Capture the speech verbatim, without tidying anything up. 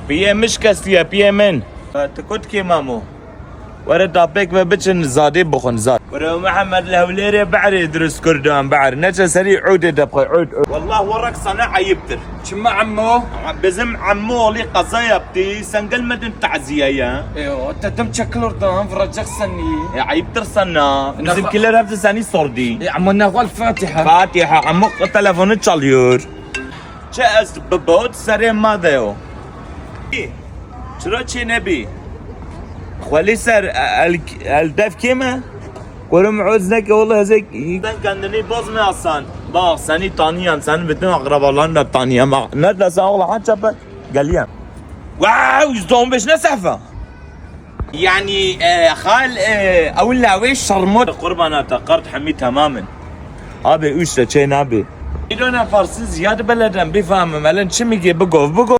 Piyê min şikestiye, piyê min. Tu kot kê mamo? Were dapêk ve biçin zadê bixwin zad. Were Mihemed li Hewlêrê behrê dirust kurdan behr. Neçe serî ûdê de bixwe ûd ûd. Wallah we rek sana eyiptir. Çima emmo? Bizim emmo olî qeza yaptı. Sen gelmedin taziye ya. E, o dedim çekil oradan, vuracak seni. E, eyiptir sana. Bizimkiler hepsi seni sordu. E, ama ne gal Fatiha. Fatiha, emmo telefonu çalıyor. Çi ez bi bot serê me de yo. Çira çê nebî? Xwelî ser el, el dev kê me? Kurim oz neke wala hezek. Sen kendini bozma Hasan. Bak seni tanıyan, senin bütün akrabaların da tanıyan. Bak ne desen ola ha çapa geliyem. Wow, yüzde on beş ne sefa? Yani e, hal e, ew lawê şermot. Qurbana te qert hemî temamin. Abi üç de çey nabi. Îro ne farsî ziyad beleden bifahmim. Elen çi mi gê bigov, bigov.